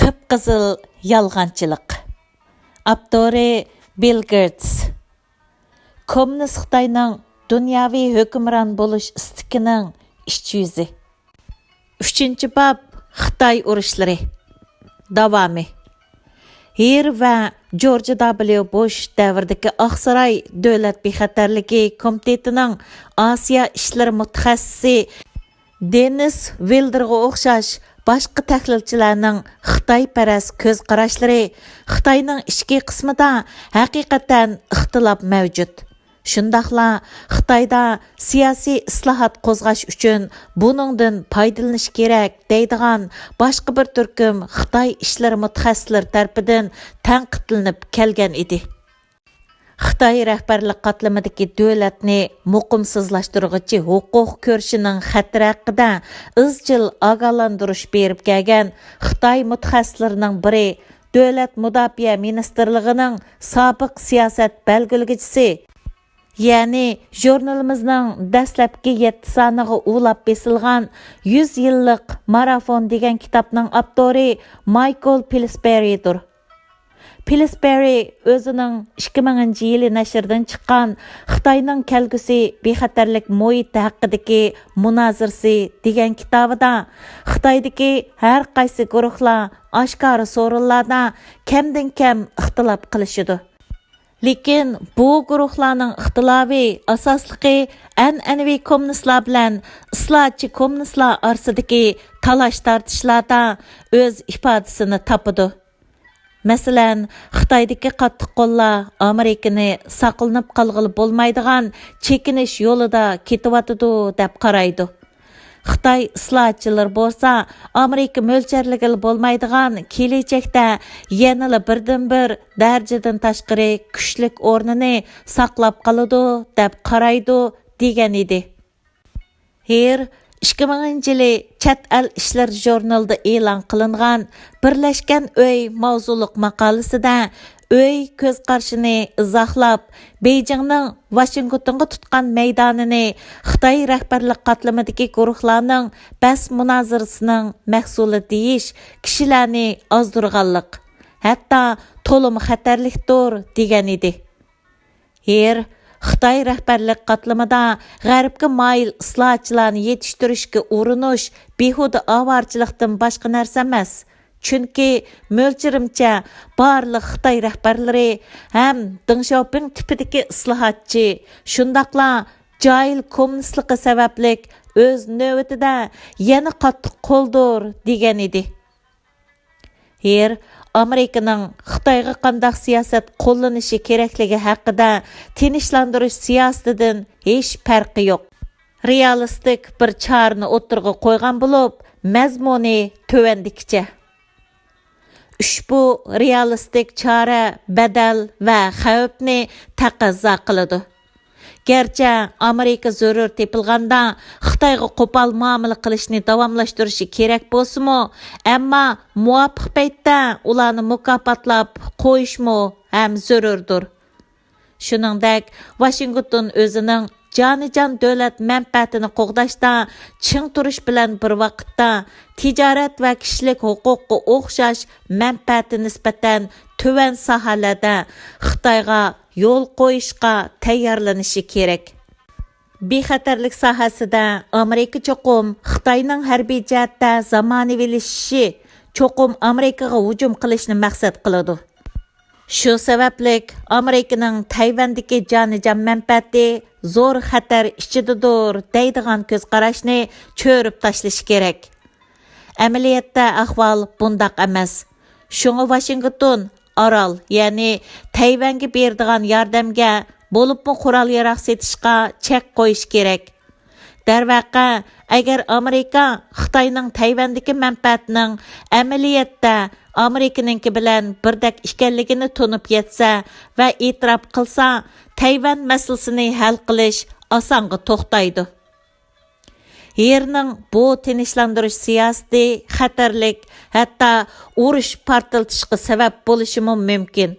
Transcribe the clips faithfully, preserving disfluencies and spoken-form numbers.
قىپقىزىل يالغانچىلىق. ئاپتورى بىل گېيتس. كوممۇنىست خىتاينىڭ دۇنياۋى ھۆكۈمران بولۇش ئىستىكىنىڭ ئىچ يۈزى. ئۈچىنچى باب، خىتاي ئۇرۇشلىرى. داۋامى. ھېر ۋە جورج دابليۇ بۇش دەۋرىدىكى ئاقساراي دۆلەت بىخەتەرلىكى كومىتېتىنىڭ ئاسىيا ئىشلىرى مۇتەخەسسىسى دېنىس ۋىلدېرغا ئوخشاش باشقا تەھلىلچىلەرنىڭ خىتايپەرەس كۆز قاراشلىرى خىتاينىڭ ئىچكى قىسمىدا ھەقىقەتەن ئىختىلاپ مەۋجۇت. شۇنداقلا خىتايدا سىياسىي ئىسلاھات قوزغاش ئۈچۈن بۇنىڭدىن پايدىلىنىش كېرەك دەيدىغان باشقا بىر تۈركۈم خىتاي ئىشلىرى مۇتەخەسسىسلىرى تەرىپىدىن تەنقىدلىنىپ كەلگەن ئىدى. خىتاي رەھبەرلىك قاتلىمىدىكى دۆلەتنى مۇقىمسىزلاشتۇرغۇچى ھوقۇق كۈرىشىنىڭ خەتىرى ھەققىدە ئىزچىل ئاگاھلاندۇرۇش بېرىپ كەلگەن خىتاي مۇتەخەسسىسلىرىنىڭ بىرى، دۆلەت مۇداپىئە مىنىستىرلىقىنىڭ سابىق سىياسەت بەلگىلىگۈچىسى، يەنى ژۇرنىلىمىزنىڭ دەسلەپكى يەتتە سانىغا ئۇلاپ بېسىلغان يۈز يىللىق مارافون دېگەن كىتابنىڭ ئاپتورى مايكل پىلسبېرىدۇر. پىلسبېرى ئۆزىنىڭ ئىككى مىڭىنچى يىلى نەشردىن چىققان خىتاينىڭ كەلگۈسى بىخەتەرلىك مۇھىتى ھەققىدىكى مۇنازىرىسى دېگەن كىتابىدا خىتايدىكى ھەر قايسى گۇرۇھلار ئاشكارا سورۇنلاردا كەمدىن كەم ئىختىلاپ قىلىشىدۇ. لېكىن بۇ گۇرۇھلارنىڭ ئىختىلاپى ئاساسلىقى ئەنئەنىۋى كوممۇنىستلار بىلەن ئىسلاھاتچى كوممۇنىستلار ئارىسىدىكى تالاش-تارتىشلاردا ئۆز ئىپادىسىنى تاپىدۇ. مەسىلەن، خىتايدىكى قاتتىق قوللار ئامېرىكىنى ساقلىنىپ قالغىلى بولمايدىغان چېكىنىش يولىدا كېتىۋاتىدۇ دەپ قارايدۇ. خىتاي ئىسلاھاتچىلىرى بولسا ئامېرىكا مۆلچەرلىگىلى بولمايدىغان كېلەچەكتە يەنىلا بىردىنبىر دەرىجىدىن تاشقىرى كۈچلۈك ئورنىنى ساقلاپ قالىدۇ دەپ قارايدۇ، دېگەن ئىدى. ھېر ئىككى مىڭىنچى يىلى چەت ئەل ئىشلىرى ژۇرنىلىدا ئېلان قىلىنغان بىرلەشكەن ئۆي ماۋزۇلۇق ماقالىسىدە ئۆي كۆز قارىشىنى ئىزاھلاپ، بېيجىڭنىڭ ۋاشىنگتونغا تۇتقان مەيدانىنى خىتاي رەھبەرلىك قاتلىمىدىكى گۇرۇھلارنىڭ بەس مۇنازىرىسىنىڭ مەھسۇلى دېيىش كىشىلەرنى ئازدۇرغانلىق، ھەتتا تولىمۇ خەتەرلىكتۇر، دېگەن ئىدى. ھېر خىتاي رەھبەرلىك قاتلىمىدا غەربكە مايىل ئىسلاھاتچىلارنى يېتىشتۈرۈشكە ئۇرۇنۇش بىھۇدە ئاۋارىچىلىقتىن باشقا نەرسە ئەمەس. چۈنكى مۆلچىرىمچە بارلىق خىتاي رەھبەرلىرى ھەم دېڭ شياۋپىڭ تىپىدىكى ئىسلاھاتچى، شۇنداقلا جاھىل كوممۇنىستلىقى سەۋەبلىك ئۆز نۆۋىتىدە يەنە قاتتىق قولدۇر، دېگەن ئىدى. ھېر ئامېرىكىنىڭ خىتايغا قانداق سىياسەت قوللىنىشى كېرەكلىكى ھەققىدە تىنچلاندۇرۇش سىياسىتىدىن ھېچ پەرقى يوق. رېئالىستىك بىر چارىنى ئوتتۇرىغا قويغان بولۇپ، مەزمۇنى تۆۋەندىكىچە. ئۇشبۇ رېئالىستىك چارە بەدەل ۋە خەۋپنى تەقەززا قىلىدۇ. گەرچە ئامېرىكا زۆرۈر تېپىلغاندا خىتايغا قوپال مۇئامىلە قىلىشنى داۋاملاشتۇرۇشى كېرەك بولسىمۇ، ئەمما مۇۋاپىق پەيتتە ئۇلارنى مۇكاپاتلاپ قويۇشمۇ ھەم زۆرۈردۇر. شۇنىڭدەك، ۋاشىنگتون ئۆزىنىڭ جانىجان دۆلەت مەنپەئەتىنى قوغداشتا چىڭ تۇرۇش بىلەن بىر ۋاقىتتا، تىجارەت ۋە كىشىلىك ھوقۇققا ئوخشاش مەنپەئەتى نىسبەتەن تۆۋەن ساھەلەردە خىتايغا يول قويۇشقا تەييارلىنىشى كېرەك. بىخەتەرلىك ساھەسىدە ئامېرىكا چوقۇم خىتاينىڭ ھەربىي جەھەتتە زامانىۋىلىشىشى، چوقۇم ئامېرىكىغا ھۇجۇم قىلىشنى مەقسەت قىلىدۇ. شۇ سەۋەبلىك ئامېرىكىنىڭ تەيۋەندىكى جانىجان مەنپەئەتى زور خەتەر ئىچىدىدۇر دەيدىغان كۆز قاراشنى چۆرۈپ تاشلىشى كېرەك. ئەمەلىيەتتە ئەھۋال بۇنداق ئەمەس. شۇڭا ۋاشىنگتون ئارال، يەنى تەيۋەنگە بېرىدىغان ياردەمگە، بولۇپمۇ قورال-ياراغ سېتىشقا چەك قويۇشى كېرەك. دەرۋەقە، ئەگەر ئامېرىكا خىتاينىڭ تەيۋەندىكى مەنپەئەتىنىڭ ئەمەلىيەتتە ئامېرىكىنىڭكى بىلەن بىردەك ئىكەنلىكىنى تونۇپ يەتسە ۋە ئېتىراپ قىلسا، تەيۋەن مەسىلىسىنى ھەل قىلىش ئاسانغا توختايدۇ. ھېرنىڭ بۇ تىنچلاندۇرۇش سىياسىتى خەتەرلىك، ھەتتا ئۇرۇش پارتلىتىشقا سەۋەب بولۇشىمۇ مۇمكىن.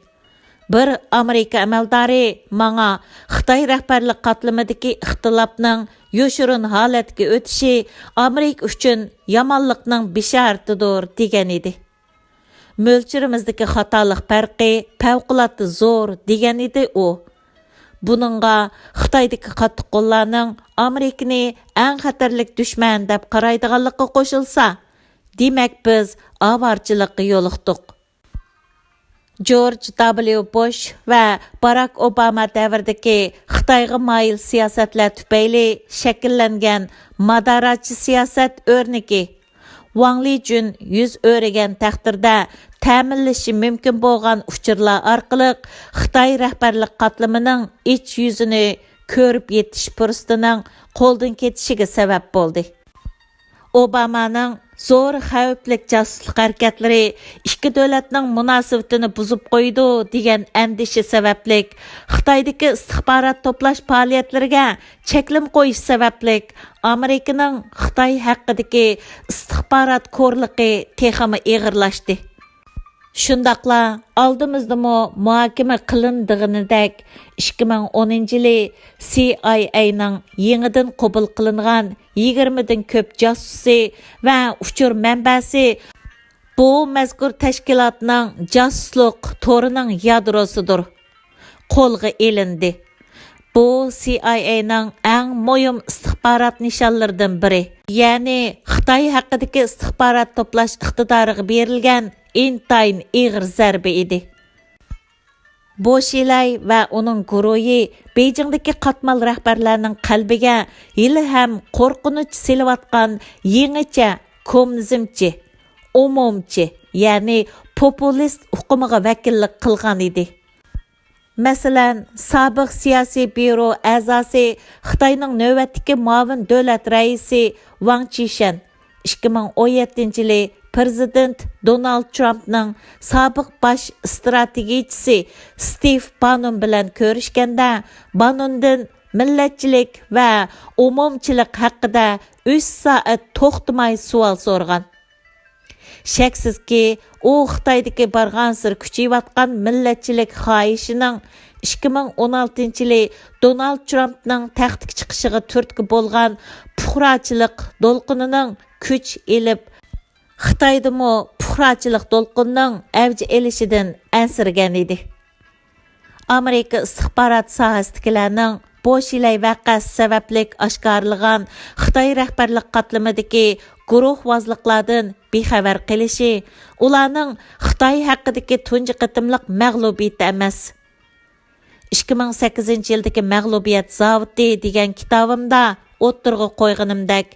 بىر ئامېرىكا ئەمەلدارى ماڭا خىتاي رەھبەرلىك قاتلىمىدىكى ئىختىلاپنىڭ يوشۇرۇن ھالەتكە ئۆتۈشى ئامېرىكا ئۈچۈن يامانلىقنىڭ بېشارىتىدۇر، دېگەن ئىدى. مۆلچىرىمىزدىكى خاتالىق پەرقى پەۋقۇلئاددە زور، دېگەن ئىدى ئۇ. بۇنىڭغا خىتايدىكى قاتتىققوللارنىڭ ئامېرىكىنى ئەڭ خەتەرلىك دۈشمەن دەپ قارايدىغانلىقى قوشۇلسا، دېمەك، بىز ئاۋارىچىلىققا يولۇقتۇق. جورج دابليۇ بۇش ۋە باراك ئوباما دەۋرىدىكى خىتايغا مايىل سىياسەتلەر تۈپەيلى شەكىللەنگەن ماداراچى سىياسەت ئۆرنىكى، ۋاڭ لېجۈن يۈز ئۆرۈگەن تەقدىردە تەمىنلىشى مۇمكىن بولغان ئۇچۇرلار ئارقىلىق خىتاي رەھبەرلىك قاتلىمىنىڭ ئىچ يۈزىنى كۆرۈپ يېتىش پۇرسىتىنىڭ قولدىن كېتىشىگە سەۋەب بولدى. ئوبامانىڭ زور خەۋپلىك جاسۇسلۇق ھەرىكەتلىرى ئىككى دۆلەتنىڭ مۇناسىۋىتىنى بۇزۇپ قويىدۇ، دېگەن ئەندىشە سەۋەبلىك، خىتايدىكى ئىستىخبارات توپلاش پائالىيەتلىرىگە چەكلىمە قويۇش سەۋەبلىك، ئامېرىكىنىڭ خىتاي ھەققىدىكى ئىستىخبارات كورلۇقى تېخىمۇ ئېغىرلاشتى. شۇنداقلا ئالدىمىزدىمۇ مۇھاكىمە قىلىنىدىغىنىدەك، ئىككى مىڭ ئونىنچى يىلى سى ئاي ئەينىڭ يېڭىدىن قوبۇل قىلىنغان يىگىرمىدىن كۆپ جاسۇسى ۋە ئۇچۇر مەنبەسى بۇ مەزكۇر تەشكىلاتنىڭ جاسۇسلۇق تورىنىڭ يادروسىدۇر، قولغا ئېلىندى. بۇ سى ئاي ئەينىڭ ئەڭ مۇھىم ئىستىخبارات نىشانلىرىدىن بىرى، يەنى خىتاي ھەققىدىكى ئىستىخبارات توپلاش ئىقتىدارىغا بېرىلگەن ئىنتايىن ئېغىر زەربە ئىدى. بو شىلەي ۋە ئۇنىڭ گۇرۇھى بېيجىڭدىكى قاتمال رەھبەرلەرنىڭ قەلبىگە ھېلىھەم قورقۇنچ سېلىۋاتقان يېڭىچە كوممۇنىزمچى، ئومۇمچى، يەنى پوپۇلىست ئۇقۇمىغا ۋەكىللىك قىلغان ئىدى. مەسىلەن، سابىق سىياسىي بيۇرو ئەزاسى، خىتاينىڭ نۆۋەتتىكى مۇئاۋىن دۆلەت رەئىسى ۋاڭ چىشەن ئىككى مىڭ ئون يەتتىنچى يىلى پىرېزىدېنت دونالد ترامپنىڭ سابىق باش ئىستراتېگىيىچىسى ستىف بانون بىلەن كۆرۈشكەندە، بانوندىن مىللەتچىلىك ۋە ئومۇمچىلىق ھەققىدە ئۈچ سائەت توختىماي سوئال سورىغان. شەكسىزكى، ئۇ خىتايدىكى بارغانسېرى كۈچىيىۋاتقان مىللەتچىلىك خاھىشىنىڭ ئىككى مىڭ ئون ئالتىنچى يىلى دونالد ترامپنىڭ تەختكە چىقىشىغا تۈرتكە بولغان پۇقراچىلىق دولقۇنىنىڭ كۈچ ئېلىپ، خىتايدىمۇ پۇقراچىلىق دولقۇنىنىڭ ئەۋج ئېلىشىدىن ئەنسىرىگەن ئىدى. ئامېرىكا ئىستىخبارات ساھەسىدىكىلەرنىڭ بو شىلەي ۋەقەسى سەۋەبلىك ئاشكارىلىغان خىتاي رەھبەرلىك قاتلىمىدىكى گۇرۇھۋازلىقلاردىن بىخەۋەر قېلىشى ئۇلارنىڭ خىتاي ھەققىدىكى تۇنجى قېتىملىق مەغلۇبىيىتى ئەمەس. ئىككى مىڭ سەككىزىنچى يىلدىكى مەغلۇبىيەت زاۋۇتى دېگەن كىتابىمدا ئوتتۇرىغا قويغىنىمدەك،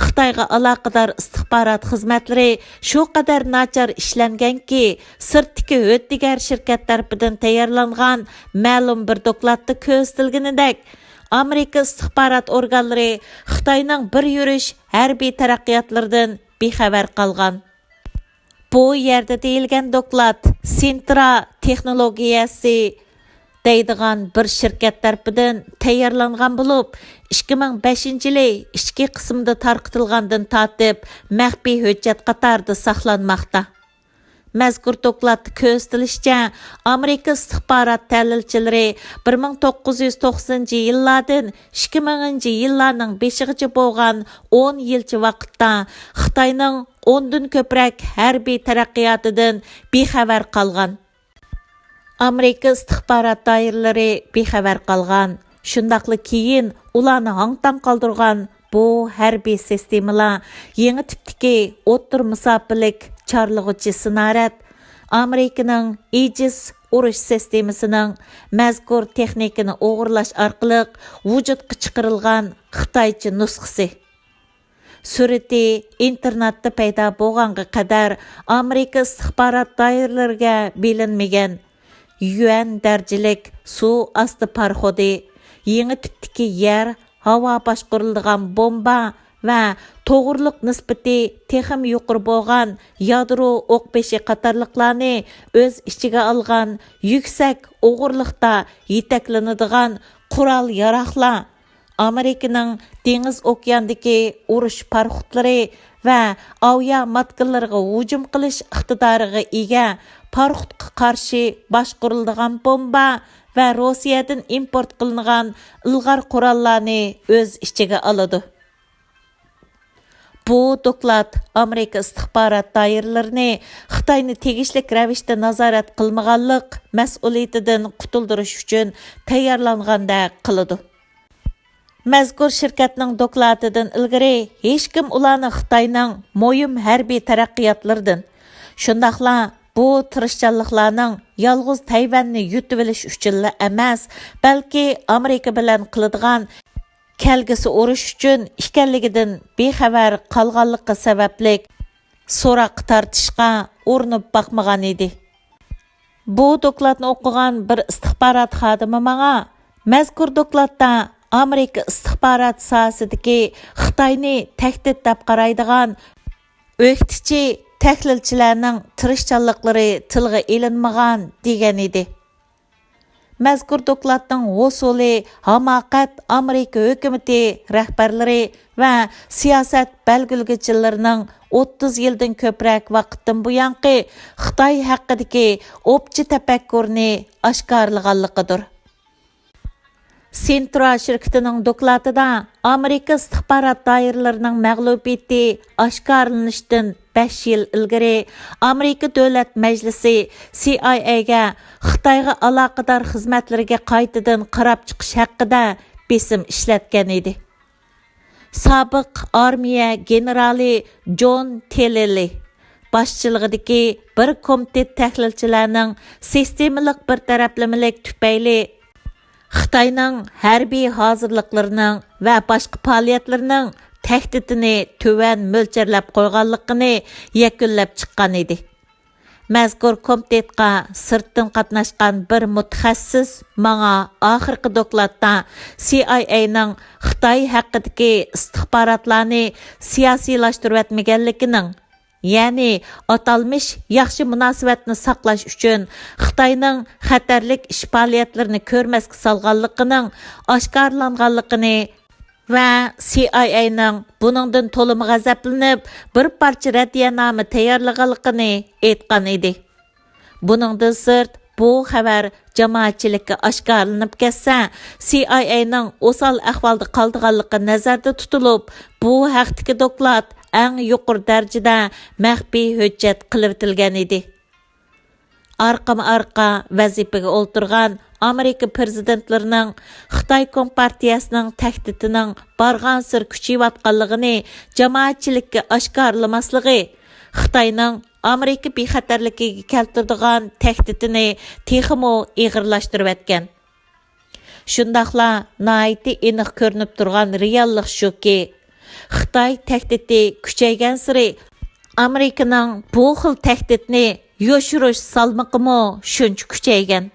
خىتايغا ئالاقىدار ئىستىخبارات خىزمەتلىرى شۇ قەدەر ناچار ئىشلەنگەنكى، سىرتتىكى ھۆددىگەر شىركەت تەرىپىدىن تەييارلانغان مەلۇم بىر دوكلاتتا كۆرسىتىلگىنىدەك، ئامېرىكا ئىستىخبارات ئورگانلىرى خىتاينىڭ بىر يۈرۈش ھەربىي تەرەققىياتلىرىدىن بىخەۋەر قالغان. بۇ يەردە دېيىلگەن دوكلات سىنترا تېخنولوگىيەسى دەيدىغان بىر شىركەت تەرىپىدىن تەييارلانغان بولۇپ، ئىككى مىڭ بەشىنچى يىلى ئىچكى قىسمىدا تارقىتىلغاندىن تارتىپ مەخپىي ھۆججەت قاتارىدا ساقلانماقتا. مەزكۇر دوكلاتتا كۆرسىتىلىشىچە، ئامېرىكا ئىستىخبارات تەھلىلچىلىرى بىر مىڭ توققۇز يۈز توقسىنىنچى يىللاردىن ئىككى مىڭىنچى يىللارنىڭ بېشىغىچە بولغان ئون يىلچە ۋاقىتتا خىتاينىڭ ئوندىن كۆپرەك ھەربىي تەرەققىياتىدىن بىخەۋەر قالغان. ئامېرىكا ئىستىخبارات دائىرىلىرى بىخەۋەر قالغان، شۇنداقلا كېيىن ئۇلارنى ھاڭ-تاڭ قالدۇرغان بۇ ھەربىي سىستېمىلار يېڭى تىپتىكى ئوتتۇرا مۇساپىلىك چارلىغۇچى سىنارەد، ئامېرىكىنىڭ ئېجىس ئۇرۇش سىستېمىسىنىڭ مەزكۇر تېخنىكىنى ئوغرىلاش ئارقىلىق ۋۇجۇدقا چىقىرىلغان خىتايچە نۇسخىسى. سۈرىتى ئىنتېرنېتتا پەيدا بولغانغا قەدەر ئامېرىكا ئىستىخبارات دائىرىلىرىگە بىلىنمىگەن يۈەن دەرىجىلىك سۇ ئاستى پاراخوتى، يېڭى تىپتىكى يەر، ھاۋا باشقۇرۇلىدىغان بومبا ۋە توغرىلىق نىسبىتى تېخىمۇ يۇقىرى بولغان يادرو ئوق بېشى قاتارلىقلارنى ئۆز ئىچىگە ئالغان يۈكسەك ئوغرىلىقتا يېتەكلىنىدىغان قورال-ياراغلار، ئامېرىكىنىڭ دېڭىز ئوكياندىكى ئۇرۇش پاراخوتلىرى ۋە ئاۋىيا ماتكىلىرىغا ھۇجۇم قىلىش ئىقتىدارىغا ئىگە پاراخوتقا قارشى باشقۇرۇلىدىغان بومبا ۋە روسىيەدىن ئىمپورت قىلىنغان ئىلغار قوراللارنى ئۆز ئىچىگە ئالىدۇ. بۇ دوكلات ئامېرىكا ئىستىخبارات دائىرىلىرىنى خىتاينى تېگىشلىك رەۋىشتە نازارەت قىلمىغانلىق مەسئۇلىيىتىدىن قۇتۇلدۇرۇش ئۈچۈن تەييارلانغاندەك قىلىدۇ. مەزكۇر شىركەتنىڭ دوكلاتىدىن ئىلگىرى ھېچكىم ئۇلارنى خىتاينىڭ مۇھىم ھەربىي تەرەققىياتلىرىدىن، شۇنداقلا بۇ تىرىشچانلىقلارنىڭ يالغۇز تەيۋەننى يۇتۇۋېلىش ئۈچۈنلا ئەمەس، بەلكى ئامېرىكا بىلەن قىلىدىغان كەلگۈسى ئۇرۇش ئۈچۈن ئىكەنلىكىدىن بىخەۋەر قالغانلىقى سەۋەبلىك، سوراققا تارتىشقا ئۇرۇنۇپ باقمىغان ئىدى. بۇ دوكلاتنى ئوقۇغان بىر ئىستىخبارات خادىمى ماڭا، مەزكۇر دوكلاتتا ئامېرىكا ئىستىخبارات ساھەسىدىكى خىتاينى تەھدىت دەپ قارايدىغان ئۆكتىچى تەھلىلچىلەرنىڭ تىرىشچانلىقلىرى تىلغا ئېلىنمىغان، دېگەن ئىدى. مەزكۇر دوكلاتنىڭ ھوسۇلى ھاماقەت ئامېرىكا ھۆكۈمىتى رەھبەرلىرى ۋە سىياسەت بەلگىلىگۈچىلىرىنىڭ ئوتتۇز يىلدىن كۆپرەك ۋاقىتتىن بۇيانقى خىتاي ھەققىدىكى ئوپچە تەپەككۇرنى ئاشكارىلىغانلىقىدۇر. سىنترا شىركىتىنىڭ دوكلاتىدا ئامېرىكا ئىستىخبارات دائىرىلىرىنىڭ مەغلۇبىيىتى ئاشكارىلىنىشتىن بەش يىل ئىلگىرى ئامېرىكا دۆلەت مەجلىسى سىئايئەيگە خىتايغا ئالاقىدار خىزمەتلىرىگە قايتىدىن قاراپ چىقىش ھەققىدە بېسىم ئىشلەتكەن ئىدى. سابىق ئارمىيە گېنېرالى جون تېلېلى باشچىلىقىدىكى بىر كومىتېت تەھلىلچىلەرنىڭ سىستېمىلىق بىر تەرەپلىمىلىك تۈپەيلى خىتاينىڭ ھەربىي ھازىرلىقلىرىنىڭ ۋە باشقا پائالىيەتلىرىنىڭ تەھدىتىنى تۆۋەن مۆلچەرلەپ قويغانلىقىنى يەكۈنلەپ چىققان ئىدى. مەزكۇر كومىتېتقا سىرتتىن قاتناشقان بىر مۇتەخەسسىس ماڭا ئاخىرقى دوكلاتتا سىئايئەينىڭ خىتاي ھەققىدىكى ئىستىخباراتلارنى سىياسىيلاشتۇرۇۋەتمىگەنلىكىنىڭ، يەنى ئاتالمىش ياخشى مۇناسىۋەتنى ساقلاش ئۈچۈن خىتاينىڭ خەتەرلىك ئىش پائالىيەتلىرىنى كۆرمەسكە سالغانلىقىنىڭ ئاشكارىلانغانلىقىنى ۋە سىئايئەينىڭ بۇنىڭدىن تولىمۇ غەزەپلىنىپ، بىر پارچە رەددىيەنامە تەييارلىغانلىقىنى ئېيتقان ئىدى. بۇنىڭدىن سىرت، بۇ خەۋەر جامائەتچىلىككە ئاشكارىلىنىپ كەتسە، سىئايئەينىڭ ئوسال ئەھۋالدا قالىدىغانلىقى نەزەردە تۇتۇلۇپ، بۇ ھەقتىكى دوكلات ئەڭ يۇقىرى دەرىجىدە مەخپىي ھۆججەت قىلىۋېتىلگەن ئىدى. ئارقىمۇ ئارقا ۋەزىپىگە ئولتۇرغان ئامېرىكا پىرېزىدېنتلىرىنىڭ خىتاي كومپارتىيەسىنىڭ تەھدىتىنىڭ بارغانسېرى كۈچىيىۋاتقانلىقىنى جامائەتچىلىككە ئاشكارىلىماسلىقى خىتاينىڭ ئامېرىكا بىخەتەرلىكىگە كەلتۈرىدىغان تەھدىتىنى تېخىمۇ ئېغىرلاشتۇرۇۋەتكەن. شۇنداقلا ناھايىتى ئېنىق كۆرۈنۈپ تۇرغان رېئاللىق شۇكى، خىتاي تەھدىتى كۈچەيگەنسېرى، ئامېرىكىنىڭ بۇ خىل تەھدىتنى يوشۇرۇش سالمىقىمۇ شۇنچە كۈچەيگەن.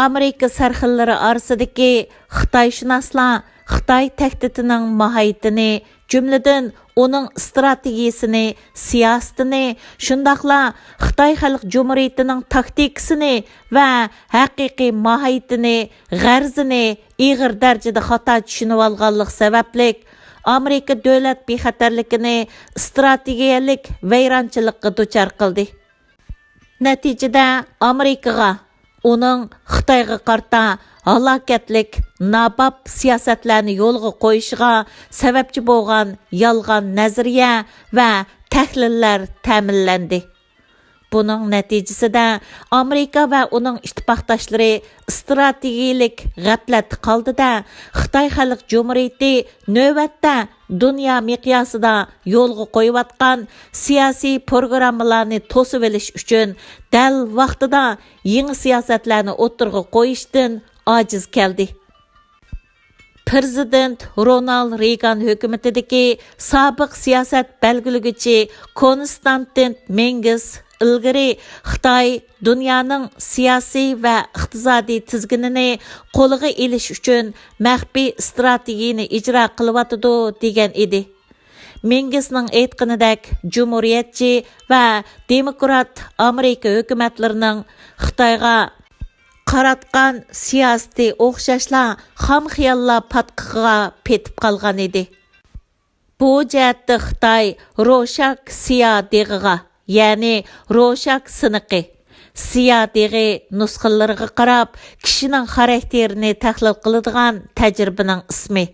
ئامېرىكا سەرخىللىرى ئارىسىدىكى خىتايشۇناسلار خىتاي تەھدىتىنىڭ ماھىيىتىنى، جۈملىدىن ئۇنىڭ ئىستراتېگىيىسىنى، سىياسىتىنى، شۇنداقلا خىتاي خەلق جۇمھۇرىيىتىنىڭ تاكتىكىسىنى ۋە ھەقىقىي ماھىيىتىنى، غەرىزىنى ئېغىر دەرىجىدە خاتا چۈشىنىۋالغانلىق سەۋەبلىك، ئامېرىكا دۆلەت بىخەتەرلىكىنى ئىستراتېگىيەلىك ۋەيرانچىلىققا دۇچار قىلدى. نەتىجىدە، ئامېرىكىغا ئۇنىڭ خىتايغا قارىتا ھالاكەتلىك، ناۋاپ سىياسەتلەرنى يولغا قويۇشىغا سەۋەبچى بولغان يالغان نەزەرىيە ۋە تەھلىللەر تەمىنلەندى. بۇنىڭ نەتىجىسىدە، ئامېرىكا ۋە ئۇنىڭ ئىتتىپاقداشلىرى ئىستراتېگىيىلىك غەپلەتتە قالدى-دە، خىتاي خەلق جۇمھۇرىيىتى نۆۋەتتە دۇنيا مىقياسىدا يولغا قويۇۋاتقان سىياسىي پروگراممىلارنى توسۇۋېلىش ئۈچۈن دەل ۋاقتىدا يېڭى سىياسەتلەرنى ئوتتۇرىغا قويۇشتىن ئاجىز كەلدى. پىرېزىدېنت رونالد رېيگان ھۆكۈمىتىدىكى سابىق سىياسەت بەلگىلىگۈچى كونستانتىن مېنگىس ئىلگىرى خىتاي دۇنيانىڭ سىياسىي ۋە ئىقتىسادىي تىزگىنىنى قولىغا ئېلىش ئۈچۈن مەخپىي ئىستراتېگىيىنى ئىجرا قىلىۋاتىدۇ، دېگەن ئىدى. مېنگىسنىڭ ئېيتقىنىدەك، جۇمھۇرىيەتچى ۋە دېموكرات ئامېرىكا ھۆكۈمەتلىرىنىڭ خىتايغا قاراتقان سىياسىتى ئوخشاشلا خام خىياللار پاتقىقىغا پېتىپ قالغان ئىدى. بۇ جەھەتتە خىتاي روشاك سىيا دېغىغا، يەنى روشاك سىنىقى، سىيا دېغى نۇسخىلىرىغا قاراپ، كىشىنىڭ خاراكتېرىنى تەھلىل قىلىدىغان تەجرىبىنىڭ ئىسمى.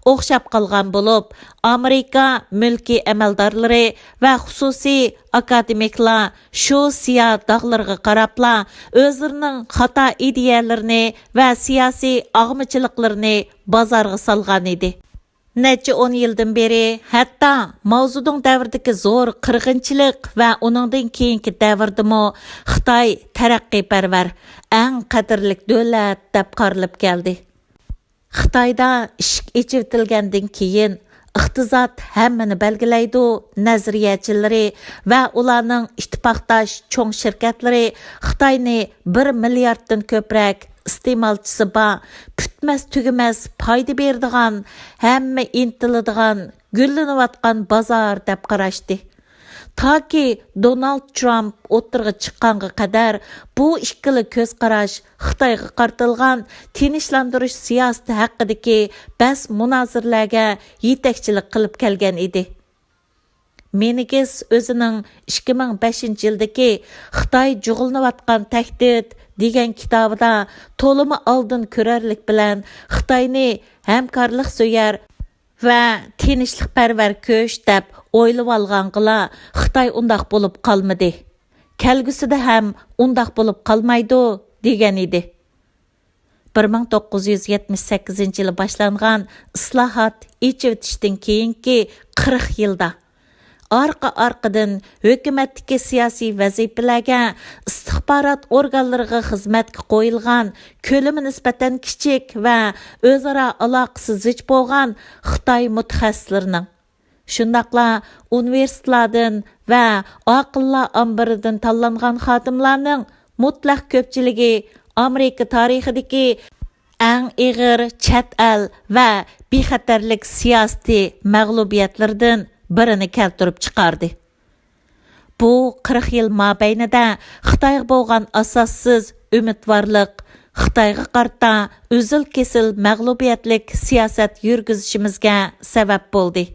ئوخشاپ قالغان بولۇپ، ئامېرىكا مۈلكىي ئەمەلدارلىرى ۋە خۇسۇسىي ئاكادېمىكلار شۇ سىياھ داغلىرىغا قاراپلا ئۆزلىرىنىڭ خاتا ئىدىيەلىرىنى ۋە سىياسىي ئاغمىچىلىقلىرىنى بازارغا سالغان ئىدى. نەچچە ئون يىلدىن بېرى ھەتتا ماۋزېدۇڭ دەۋرىدىكى زور قىرغىنچىلىق ۋە ئۇنىڭدىن كېيىنكى دەۋردىمۇ خىتاي تەرەققىيپەرۋەر، ئەڭ قەدىرلىك دۆلەت دەپ قارىلىپ كەلدى. خىتايدا ئىشىك ئېچىۋېتىلگەندىن كېيىن، ئىقتىساد ھەممىنى بەلگىلەيدۇ نەزەرىيەچىلىرى ۋە ئۇلارنىڭ ئىتتىپاقداش چوڭ شىركەتلىرى خىتاينى بىر مىلياردتىن كۆپرەك ئىستېمالچىسى بار، پۈتمەس تۈگىمەس پايدا بېرىدىغان، ھەممە ئىنتىلىدىغان، گۈللىنىۋاتقان بازار دەپ قاراشتى. تاكى دونالد ترامپ ئوتتۇرىغا چىققانغا قەدەر بۇ ئىككىلا كۆز قاراش خىتايغا قارىتىلغان تىنچلاندۇرۇش سىياسىتى ھەققىدىكى بەس مۇنازىرىلەرگە يېتەكچىلىك قىلىپ كەلگەن ئىدى. مېنگېس ئۆزىنىڭ ئىككى مىڭ بەشىنچى يىلدىكى خىتاي جۇغلىنىۋاتقان تەھدىت دېگەن كىتابىدا تولىمۇ ئالدىن كۆرەرلىك بىلەن خىتاينى ھەمكارلىق سۆيەر ۋە تىنچلىقپەرۋەر كۈچ دەپ ئويلىۋالغانغىلا، خىتاي ئۇنداق بولۇپ قالمىدى. كەلگۈسىدە ھەم ئۇنداق بولۇپ قالمايدۇ، دېگەن ئىدى. بىر مىڭ توققۇز يۈز يەتمىش سەككىزىنچى يىلى باشلانغان ئىسلاھات، ئېچىۋېتىشتىن كېيىنكى قىرىق يىلدا، ئارقا-ئارقىدىن ھۆكۈمەتتىكى سىياسىي ۋەزىپىلەرگە، ئىستىخبارات ئورگانلىرىغا خىزمەتكە قويۇلغان، كۆلىمى نىسبەتەن كىچىك ۋە ئۆزئارا ئالاقىسى زىچ بولغان خىتاي مۇتەخەسسىسلىرىنىڭ، شۇنداقلا ئۇنىۋېرسىتېتلاردىن ۋە ئاقىللار ئامبىرىدىن تاللانغان خادىملارنىڭ مۇتلەق كۆپچىلىكى ئامېرىكا تارىخىدىكى ئەڭ ئېغىر چەت ئەل ۋە بىخەتەرلىك سىياسىتى مەغلۇبىيەتلىرىدىن بىرىنى كەلتۈرۈپ چىقاردى. بۇ قىرىق يىل مابەينىدە خىتايغا بولغان ئاساسسىز ئۈمىدۋارلىق خىتايغا قارىتا ئۈزۈل-كېسىل مەغلۇبىيەتلىك سىياسەت يۈرگۈزۈشىمىزگە سەۋەب بولدى.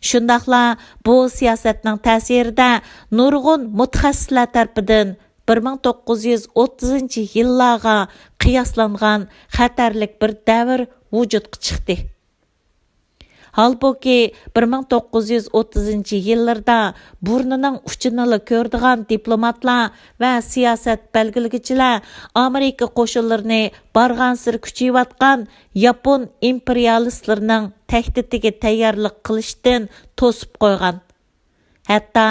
شۇنداقلا بۇ سىياسەتنىڭ تەسىرىدە نۇرغۇن مۇتەخەسسىسلەر تەرىپىدىن بىر مىڭ توققۇز يۈز ئوتتۇزىنچى يىللارغا قىياسلانغان خەتەرلىك بىر دەۋر ۋۇجۇدقا چىقتى. ھالبۇكى، بىر مىڭ توققۇز يۈز ئوتتۇزىنچى يىللىرىدا بۇرنىنىڭ ئۇچىنىلا كۆرىدىغان دىپلوماتلار ۋە سىياسەت بەلگىلىگۈچىلەر ئامېرىكا قوشۇنلىرىنى بارغانسېرى كۈچىيىۋاتقان ياپون ئىمپېرىيالىستلىرىنىڭ تەھدىتىگە تەييارلىق قىلىشتىن توسۇپ قويغان. ھەتتا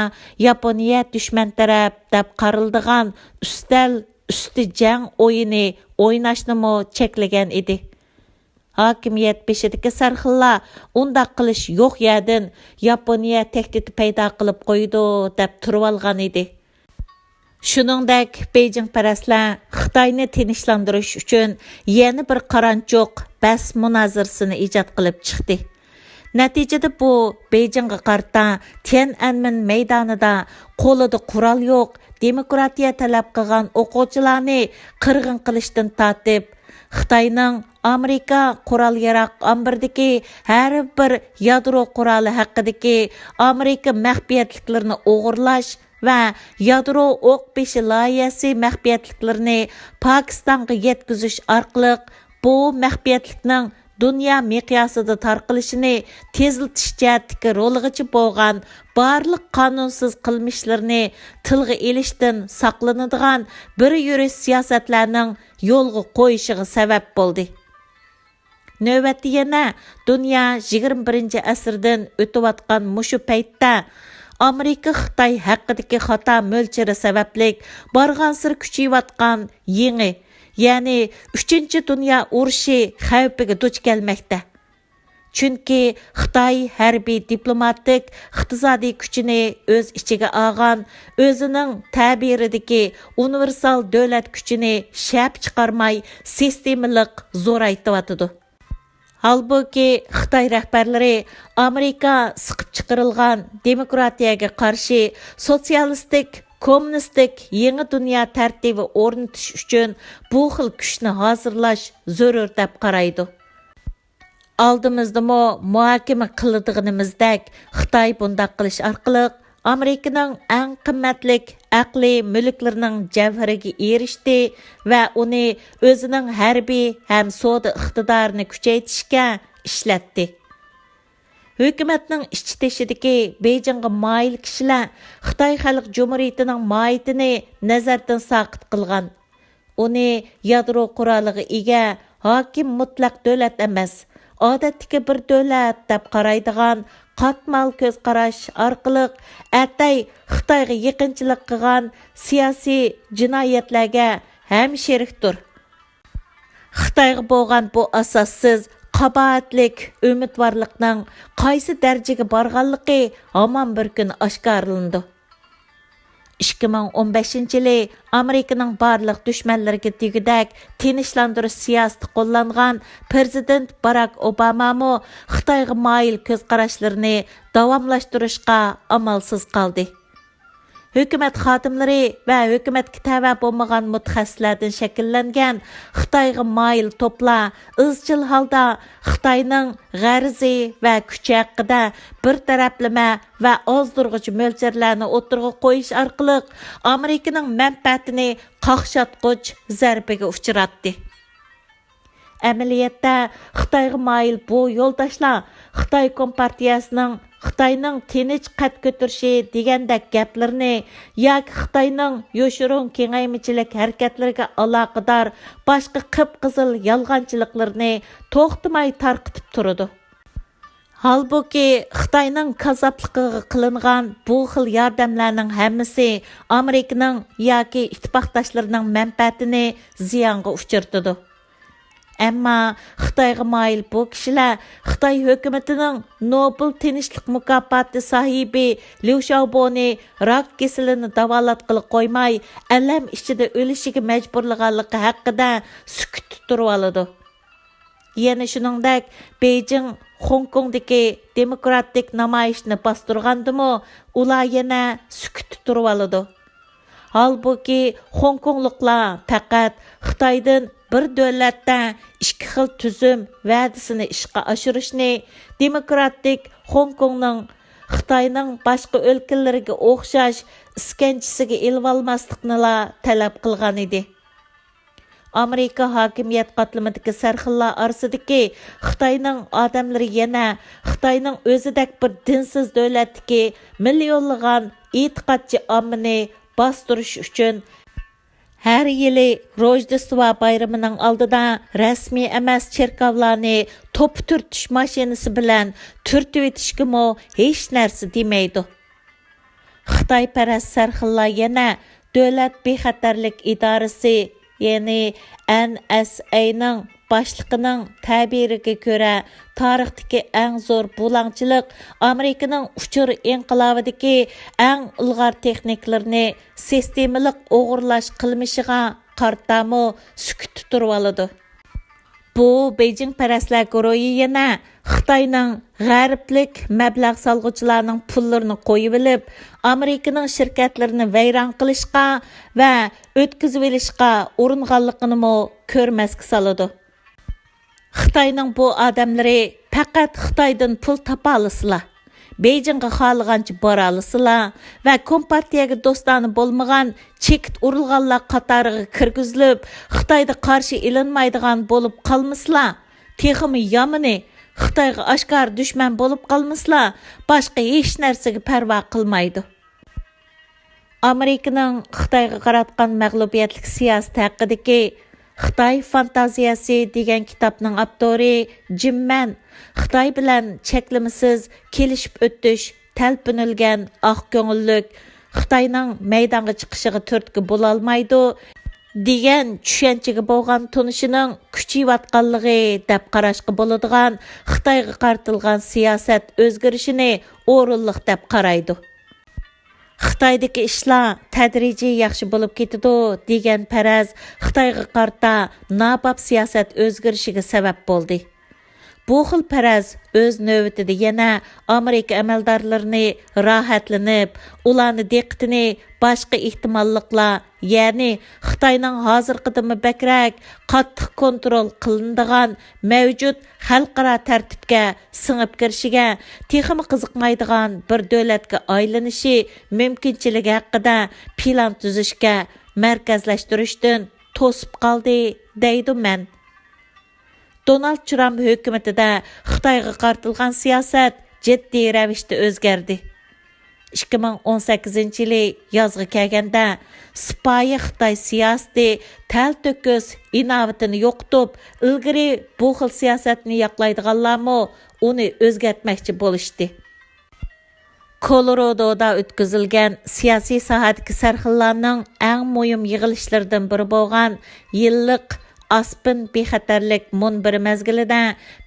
ياپونىيە دۈشمەن تەرەپ دەپ قارىلىدىغان ئۈستەل ئۈستى جەڭ ئويۇنى ئويناشنىمۇ چەكلىگەن ئىدى. ھاكىمىيەت بېشىدىكى سەرخىللار ئۇنداق قىلىش يوق يەردىن ياپونىيە تەھدىتى پەيدا قىلىپ قويىدۇ دەپ تۇرۇۋالغان ئىدى. شۇنىڭدەك بېيجىڭپەرەسلەر خىتاينى تىنچلاندۇرۇش ئۈچۈن يەنە بىر قارانچۇق بەس مۇنازىرىسىنى ئىجاد قىلىپ چىقتى. نەتىجىدە بۇ بېيجىڭغا قارىتا تيەنئەنمېن مەيدانىدا قولىدا قورال يوق، دېموكراتىيە تەلەپ قىلغان ئوقۇغۇچىلارنى قىرغىن قىلىشتىن تارتىپ، خىتاينىڭ ئامېرىكا قورال-ياراغ ئامبىرىدىكى ھەر بىر يادرو قورالى ھەققىدىكى ئامېرىكا مەخپىيەتلىكلىرىنى ئوغرىلاش ۋە يادرو ئوق بېشى لايىھەسى مەخپىيەتلىكلىرىنى پاكىستانغا يەتكۈزۈش ئارقىلىق، بۇ مەخپىيەتلىكنىڭ دۇنيا مىقياسىدا تارقىلىشىنى تېزلىتىش جەھەتتىكى رولىغىچە بولغان بارلىق قانۇنسىز قىلمىشلىرىنى تىلغا ئېلىشتىن ساقلىنىدىغان بىر يۈرۈش سىياسەتلەرنىڭ يولغا قويۇشىغا سەۋەب بولدى. نۆۋەتتە يەنە دۇنيا يىگىرمە بىرىنچى ئەسىردىن ئۆتۈۋاتقان مۇشۇ پەيتتە، ئامېرىكا خىتاي ھەققىدىكى خاتا مۆلچىرى سەۋەبلىك بارغانسېرى كۈچىيىۋاتقان يېڭى، يەنى ئۈچىنچى دۇنيا ئۇرۇشى خەۋپىگە دۇچ كەلمەكتە. چۈنكى خىتاي ھەربىي، دىپلوماتىك، ئىقتىسادىي كۈچىنى ئۆز ئىچىگە ئالغان، ئۆزىنىڭ تەبىرىدىكى ئۇنىۋېرسال دۆلەت كۈچىنى شەپە چىقارماي، سىستېمىلىق زورايتىۋاتىدۇ. ھالبۇكى، خىتاي رەھبەرلىرى ئامېرىكا سىقىپ چىقىرىلغان دېموكراتىيەگە قارشى سوتسىيالىستىك، كوممۇنىستىك يېڭى دۇنيا تەرتىپى ئورنىتىش ئۈچۈن بۇ خىل كۈچنى ھازىرلاش زۆرۈر دەپ قارايدۇ. ئالدىمىزدىمۇ مۇھاكىمە قىلىدىغىنىمىزدەك، خىتاي بۇنداق قىلىش ئارقىلىق ئامېرىكىنىڭ ئەڭ قىممەتلىك ئەقلىي مۈلۈكلىرىنىڭ جەۋھىرىگە ئېرىشتى ۋە ئۇنى ئۆزىنىڭ ھەربىي ھەم سودا ئىقتىدارىنى كۈچەيتىشكە ئىشلەتتى. ھۆكۈمەتنىڭ ئىچ تېشىدىكى بېيجىڭغا مايىل كىشىلەر خىتاي خەلق جۇمھۇرىيىتىنىڭ ماھىيىتىنى نەزەردىن ساقىت قىلغان. ئۇنى يادرو قورالىغا ئىگە، ھاكىم مۇتلەق دۆلەت ئەمەس، ئادەتتىكى بىر دۆلەت دەپ قارايدىغان قاتمال كۆز قاراش ئارقىلىق ئەتەي خىتايغا يېقىنچىلىق قىلغان سىياسىي جىنايەتلەرگە ھەم شېرىكتۇر. خىتايغا بولغان بۇ ئاساسسىز، قاباھەتلىك ئۈمىدۋارلىقنىڭ قايسى دەرىجىگە بارغانلىقى ھامان بىر كۈن ئاشكارىلىنىدۇ. ئىككى مىڭ ئون بەشىنچى يىلى ئامېرىكىنىڭ بارلىق دۈشمەنلىرىگە دېگۈدەك تىنچلاندۇرۇش سىياسىتى قوللانغان پىرېزىدېنت باراك ئوبامامۇ خىتايغا مايىل كۆز قاراشلىرىنى داۋاملاشتۇرۇشقا ئامالسىز قالدى. ھۆكۈمەت خادىملىرى ۋە ھۆكۈمەتكە تەۋە بولمىغان مۇتەخەسسىسلەردىن شەكىللەنگەن خىتايغا مايىل توپلار ئىزچىل ھالدا خىتاينىڭ غەرىزى ۋە كۈچى ھەققىدە بىر تەرەپلىمە ۋە ئازدۇرغۇچ مۆلچەرلەرنى ئوتتۇرىغا قويۇش ئارقىلىق ئامېرىكىنىڭ مەنپەئەتىنى قاقشاتقۇچ زەربىگە ئۇچراتتى. ئەمەلىيەتتە، خىتايغا مايىل بۇ يولداشلار خىتاي كومپارتىيەسىنىڭ خىتاينىڭ تىنچ قەد كۆتۈرۈشى دېگەندەك گەپلىرىنى ياكى خىتاينىڭ يوشۇرۇن كېڭەيمىچىلىك ھەرىكەتلىرىگە ئالاقىدار باشقا قىپقىزىل يالغانچىلىقلىرىنى توختىماي تارقىتىپ تۇرىدۇ. ھالبۇكى، خىتاينىڭ كاززاپلىقىغا قىلىنغان بۇ خىل ياردەملەرنىڭ ھەممىسى ئامېرىكىنىڭ ياكى ئىتتىپاقداشلىرىنىڭ مەنپەئەتىنى زىيانغا ئۇچرىتىدۇ. ئەمما خىتايغا مايىل بۇ كىشىلەر خىتاي ھۆكۈمىتىنىڭ نوبېل تىنچلىق مۇكاپاتى ساھىبى ليۇ شياۋبونى راك كېسىلىنى داۋالاتقىلى قويماي، ئەلەم ئىچىدە ئۆلۈشىگە مەجبۇرلىغانلىقى ھەققىدە سۈكۈتتە تۇرۇۋالىدۇ. يەنە شۇنىڭدەك، بېيجىڭ خوڭكوڭدىكى دېموكراتىك نامايىشنى باستۇرغاندىمۇ، ئۇلار يەنە سۈكۈتتە تۇرۇۋالىدۇ. ھالبۇكى، خوڭكوڭلۇقلار پەقەت خىتايدىن بىر دۆلەتتە ئىككى خىل تۈزۈم ۋەدىسىنى ئىشقا ئاشۇرۇشنى، دېموكراتىك خوڭكوڭنىڭ خىتاينىڭ باشقا ئۆلكىلىرىگە ئوخشاش ئىسكەنجىسىگە ئېلىۋالماسلىقنىلا تەلەپ قىلغان ئىدى. ئامېرىكا ھاكىمىيەت قاتلىمىدىكى سەرخىللار ئارىسىدىكى خىتاينىڭ ئادەملىرى يەنە خىتاينىڭ ئۆزىدەك بىر دىنسىز دۆلەتتىكى مىليونلىغان ئېتىقادچى ئاممىنى باستۇرۇش ئۈچۈن ھەر يىلى روژدېستۋا بايرىمىنىڭ ئالدىدا رەسمىي ئەمەس چېركاۋلارنى توپا تۈرتۈش ماشىنىسى بىلەن تۈرتۈۋېتىشكىمۇ ھېچ نەرسە دېمەيدۇ. خىتايپەرەس سەرخىللار يەنە دۆلەت بىخەتەرلىك ئىدارىسى، يەنى ئەن ئەس ئەينىڭ باشلىقىنىڭ تەبىرىگە كۆرە، تارىختىكى ئەڭ زور بۇلاڭچىلىق ئامېرىكىنىڭ ئۇچۇر ئىنقىلابىدىكى ئەڭ ئىلغار تېخنىكىلىرىنى سىستېمىلىق ئوغرىلاش قىلمىشىغا قارىتامۇ سۈكۈتتە تۇرۇۋالىدۇ. بۇ بېيجىڭپەرەسلەر گۇرۇھى يەنە خىتاينىڭ غەربلىك مەبلەغ سالغۇچىلارنىڭ پۇللىرىنى قويۇۋېلىپ، ئامېرىكىنىڭ شىركەتلىرىنى ۋەيران قىلىشقا ۋە ئۆتكۈزۈۋېلىشقا ئۇرۇنغانلىقىنىمۇ كۆرمەسكە سالىدۇ. خىتاينىڭ بۇ ئادەملىرى پەقەت خىتايدىن پۇل تاپالىسىلا، بېيجىڭغا خالىغانچە بارالىسىلا ۋە كومپارتىيەگە دوستانە بولمىغان چېكىت ئۇرۇلغانلار قاتارىغا كىرگۈزۈلۈپ، خىتايدا قارشى ئېلىنمايدىغان بولۇپ قالمىسىلا، تېخىمۇ يامىنى، خىتايغا ئاشكارا دۈشمەن بولۇپ قالمىسىلا، باشقا ھېچ نەرسىگە پەرۋا قىلمايدۇ. ئامېرىكىنىڭ خىتايغا قاراتقان مەغلۇبىيەتلىك سىياسىتى ھەققىدىكى خىتاي فانتازىيەسى دېگەن كىتابنىڭ ئاپتورى جىم مەن خىتاي بىلەن چەكلىمىسىز كېلىشىپ ئۆتۈش تەلپۈنۈلگەن ئاق كۆڭۈللۈك خىتاينىڭ مەيدانغا چىقىشىغا تۈرتكە بولالمايدۇ دېگەن چۈشەنچىگە بولغان تونۇشىنىڭ كۈچىيىۋاتقانلىقى دەپ قاراشقا بولىدىغان خىتايغا قارىتىلغان سىياسەت ئۆزگىرىشىنى ئورۇنلۇق دەپ قارايدۇ. خىتايدىكى ئىشلار تەدرىجىي ياخشى بولۇپ كېتىدۇ دېگەن پەرەز خىتايغا قارىتا ناباب سىياسەت ئۆزگىرىشىگە سەۋەب بولدى. بۇ خىل پەرەز ئۆز نۆۋىتىدە يەنە ئامېرىكا ئەمەلدارلىرىنى راھەتلىنىپ، ئۇلارنى دىققىتىنى باشقا ئېھتىماللىقلار، يەنى خىتاينىڭ ھازىرقىدىنمۇ بەكرەك قاتتىق كونترول قىلىنىدىغان مەۋجۇت خەلقئارا تەرتىپكە سىڭىپ كىرىشىگە، تېخىمۇ قىزىقمايدىغان بىر دۆلەتكە ئايلىنىشى مۇمكىنچىلىكى ھەققىدە پىلان تۈزۈشكە مەركەزلەشتۈرۈشتىن توسۇپ قالدى، دەيدۇ مەن. دونالد ترامپ ھۆكۈمىتىدە خىتايغا قارىتىلغان سىياسەت جىددىي رەۋىشتە ئۆزگەردى. ئىككى مىڭ ئون سەككىزىنچى يىلى يازغا كەلگەندە، سىپايى خىتاي سىياسىتى تەلتۆكۈس ئىناۋىتىنى يوقىتىپ، ئىلگىرى بۇ خىل سىياسەتنى ياقلايدىغانلارمۇ ئۇنى ئۆزگەرتمەكچى بولۇشتى. كولورادودا ئۆتكۈزۈلگەن سىياسىي ساھەدىكى سەرخىللارنىڭ ئەڭ مۇھىم يىغىلىشلىرىدىن بىرى بولغان يىللىق ئاسپېن بىخەتەرلىك مۇنبىرى مەزگىلىدە،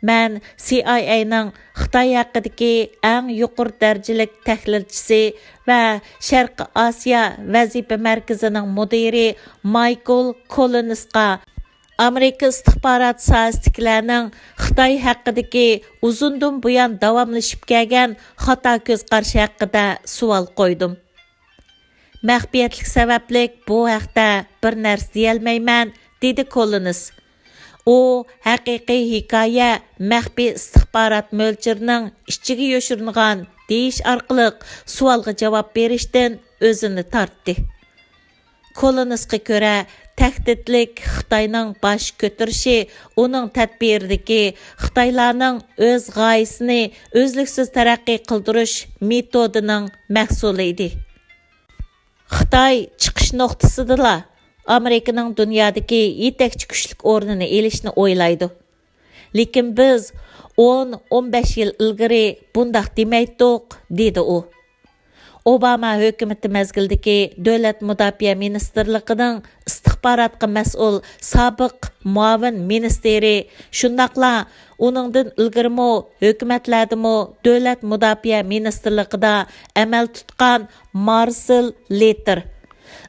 مەن سى ئاي ئەينىڭ خىتاي ھەققىدىكى ئەڭ يۇقىرى دەرىجىلىك تەھلىلچىسى ۋە شەرقىي ئاسىيا ۋەزىپە مەركىزىنىڭ مۇدىرى مايكل كوللىنسقا ئامېرىكا ئىستىخبارات ساھەسىدىكىلەرنىڭ خىتاي ھەققىدىكى ئۇزۇندىن بۇيان داۋاملىشىپ كەلگەن خاتا كۆز قارىشى ھەققىدە سوئال قويدۇم. مەخپىيەتلىك سەۋەبلىك بۇ ھەقتە بىر نەرسە دېيەلمەيمەن، دېدى كوللىنس. ئۇ ھەقىقىي ھېكايە مەخپىي ئىستىخبارات مۆلچىرىنىڭ ئىچىگە يوشۇرۇنغان دېيىش ئارقىلىق سوئالغا جاۋاب بېرىشتىن ئۆزىنى تارتتى. كوللىنسقا كۆرە، تەھدىتلىك خىتاينىڭ باش كۆتۈرۈشى ئۇنىڭ تەدبىرىدىكى خىتايلارنىڭ ئۆز غايىسىنى ئۈزلۈكسىز تەرەققىي قىلدۇرۇش مېتودىنىڭ مەھسۇلى ئىدى. خىتاي چىقىش نۇقتىسىدىلا ئامېرىكىنىڭ دۇنيادىكى يېتەكچى كۈچلۈك ئورنىنى ئېلىشنى ئويلايدۇ. لېكىن بىز ئون، ئون بەش يىل ئىلگىرى بۇنداق دېمەيتتۇق، دېدى ئۇ. ئوباما ھۆكۈمىتى مەزگىلىدىكى دۆلەت مۇداپىئە مىنىستىرلىقىنىڭ ئىستىخباراتقا مەسئۇل سابىق مۇئاۋىن مىنىستىرى، شۇنداقلا ئۇنىڭدىن ئىلگىرىمۇ ھۆكۈمەتلەردىمۇ دۆلەت مۇداپىئە مىنىستىرلىقىدا ئەمەل تۇتقان مارسېل لېتېر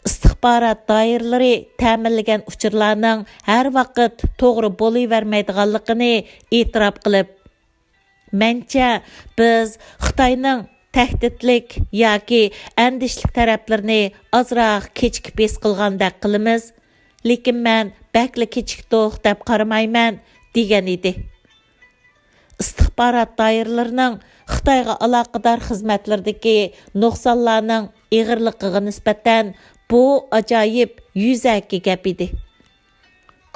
ئىستىخبارات دائىرىلىرى تەمىنلىگەن ئۇچۇرلارنىڭ ھەر ۋاقىت توغرا بولۇۋەرمەيدىغانلىقىنى ئېتىراپ قىلىپ، مەنچە، بىز خىتاينىڭ تەھدىتلىك ياكى ئەندىشىلىك تەرەپلىرىنى ئازراق كېچىكىپ ھېس قىلغاندەك قىلىمىز، لېكىن مەن بەكلا كېچىكتۇق دەپ قارىمايمەن، دېگەن ئىدى. ئىستىخبارات دائىرىلىرىنىڭ خىتايغا ئالاقىدار خىزمەتلىرىدىكى نۇقسانلارنىڭ ئېغىرلىقىغا نىسبەتەن بۇ ئاجايىپ يۈزەكى گەپ ئىدى.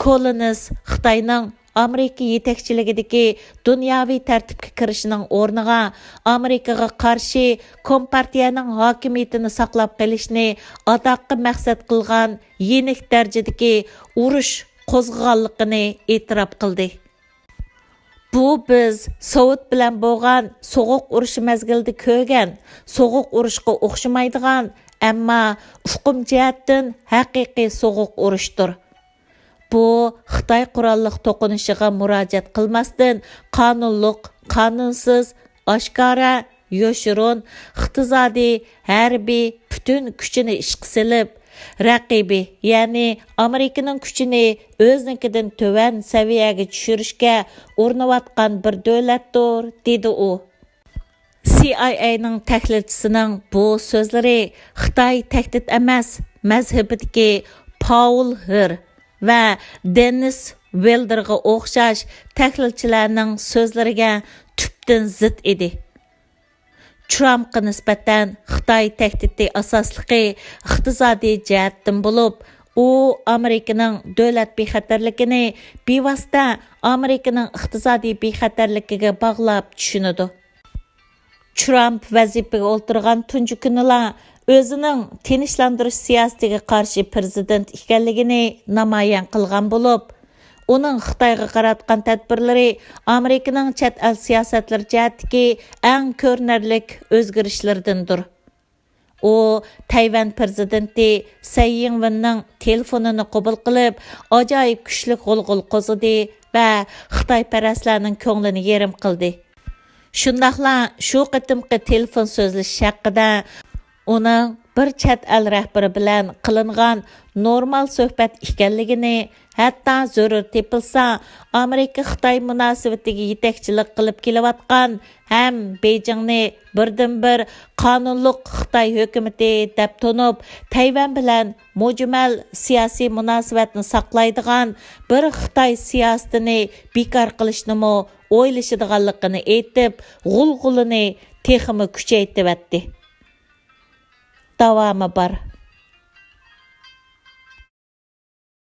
كوللىنس خىتاينىڭ ئامېرىكا يېتەكچىلىكىدىكى دۇنياۋى تەرتىپكە كىرىشىنىڭ ئورنىغا ئامېرىكىغا قارشى كومپارتىيەنىڭ ھاكىمىيىتىنى ساقلاپ قېلىشنى ئاداققى مەقسەت قىلغان يېنىك دەرىجىدىكى ئۇرۇش قوزغىغانلىقىنى ئېتىراپ قىلدى. بۇ بىز سوۋېت بىلەن بولغان سوغۇق ئۇرۇشى مەزگىلىدە كۆرگەن سوغۇق ئۇرۇشقا ئوخشىمايدىغان، ئەمما ئۇقۇم جەھەتتىن ھەقىقىي سوغۇق ئۇرۇشتۇر. بۇ خىتاي قوراللىق توقۇنۇشىغا مۇراجىئەت قىلماستىن، قانۇنلۇق، قانۇنسىز، ئاشكارا، يوشۇرۇن، ئىقتىسادىي، ھەربىي پۈتۈن كۈچىنى ئىشقا سېلىپ، رەقىبى، يەنى ئامېرىكىنىڭ كۈچىنى ئۆزىنىڭكىدىن تۆۋەن سەۋىيەگە چۈشۈرۈشكە ئۇرۇنۇۋاتقان بىر دۆلەتتۇر، دېدى ئۇ. سى ئاي ئەينىڭ تەھلىلچىسىنىڭ بۇ سۆزلىرى خىتاي تەھدىت ئەمەس مەزھىپىدىكى پاول ھېر ۋە دېننىس ۋىلدېرغا ئوخشاش تەھلىلچىلەرنىڭ سۆزلىرىگە تۈپتىن زىت ئىدى. ترامپقا نىسبەتەن خىتاي تەھدىتى ئاساسلىقى ئىقتىسادىي جەھەتتىن بولۇپ، ئۇ ئامېرىكىنىڭ دۆلەت بىخەتەرلىكىنى بىۋاسىتە ئامېرىكىنىڭ ئىقتىسادىي بىخەتەرلىكىگە باغلاپ چۈشىنىدۇ. ترامپ ۋەزىپىگە ئولتۇرغان تۇنجى كۈنىلا ئۆزىنىڭ تىنچلاندۇرۇش سىياسىتىگە قارشى پىرېزىدېنت ئىكەنلىكىنى نامايان قىلغان بولۇپ، ئۇنىڭ خىتايغا قاراتقان تەدبىرلىرى ئامېرىكىنىڭ چەت ئەل سىياسەتلىرى جەھەتتىكى ئەڭ كۆرۈنەرلىك ئۆزگىرىشلىرىدىندۇر. ئۇ تەيۋەن پىرېزىدېنتى سەي يىڭۋېننىڭ تېلېفونىنى قوبۇل قىلىپ، ئاجايىپ كۈچلۈك غۇلغۇلا قوزغىدى ۋە خىتايپەرەسلەرنىڭ كۆڭلىنى يېرىم قىلدى. شۇنداقلا شۇ قېتىمقى تېلېفون سۆزلىشىش ھەققىدە ئۇنىڭ بىر چەت ئەل رەھبىرى بىلەن قىلىنغان نورمال سۆھبەت ئىكەنلىكىنى، ھەتتا زۆرۈر تېپىلسا، ئامېرىكا خىتاي مۇناسىۋىتىگە يېتەكچىلىك قىلىپ كېلىۋاتقان ھەم بېيجىڭنى بىردىنبىر قانۇنلۇق خىتاي ھۆكۈمىتى دەپ تونۇپ، تەيۋەن بىلەن مۇجمەل سىياسىي مۇناسىۋەتنى ساقلايدىغان بىر خىتاي سىياسىتىنى بىكار قىلىشنىمۇ ئويلىشىدىغانلىقىنى ئېيتىپ، غۇلغۇلىنى تېخىمۇ كۈچەيتىۋەتتى. داۋامى بار.